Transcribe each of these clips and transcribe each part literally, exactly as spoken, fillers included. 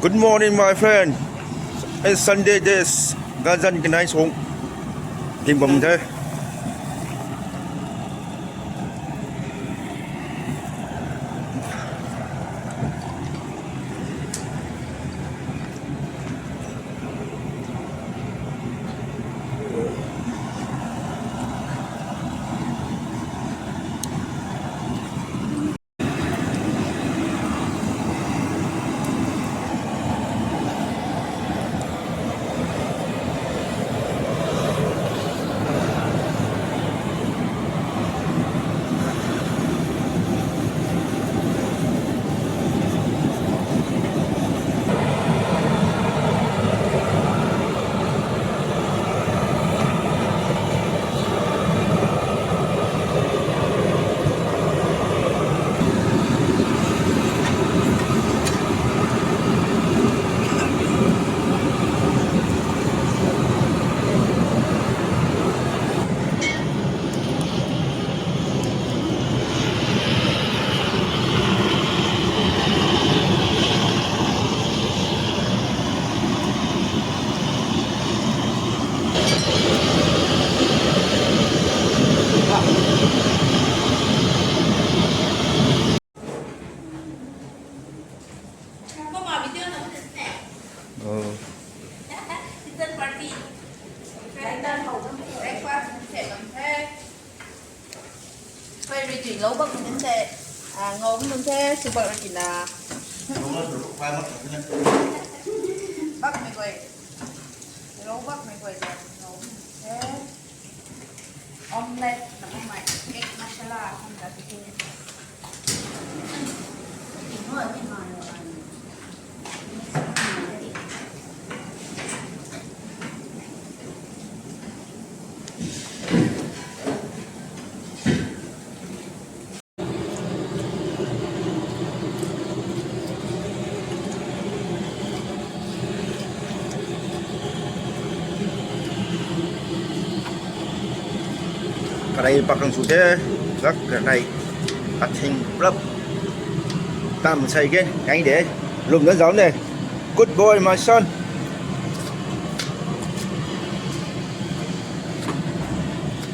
Good morning, my friend. It's Sunday days. Ganzan kanei song. Ding bam the. Mama video na mo tei. Oh. Kitchen party. Breakfast se bam the. Hei, rui tui lou bak nunc the. Ah, ngou nunc the, sw bak rui tina. Bak mei guay. Lou bak mei guay ta ngou nunc the. Omelette na bammei, egg masala, kum ta tiki. Karei pakang sw the, gak karei athing prap. Tam sei ke, ngai de, lum na zauc ne. Good boy, my son.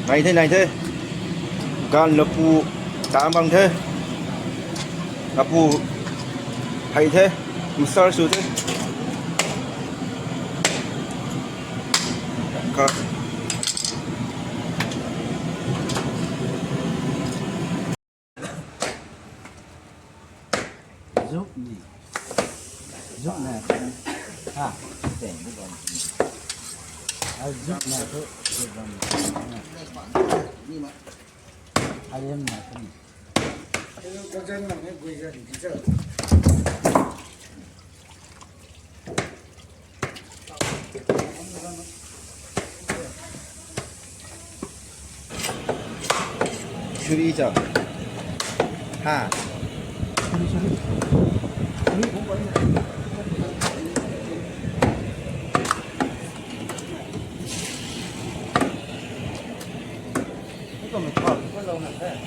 Nai the, nai the. Gan lapu tam bang the. Lapu hei the. Msar sw the. Ka. Zuk ni. Zuk na. Ha. Teng bu bam. A zuk na tu, zuk bam. Alem na tu ni. Suri cha. Ha. Suri, suri. Suri,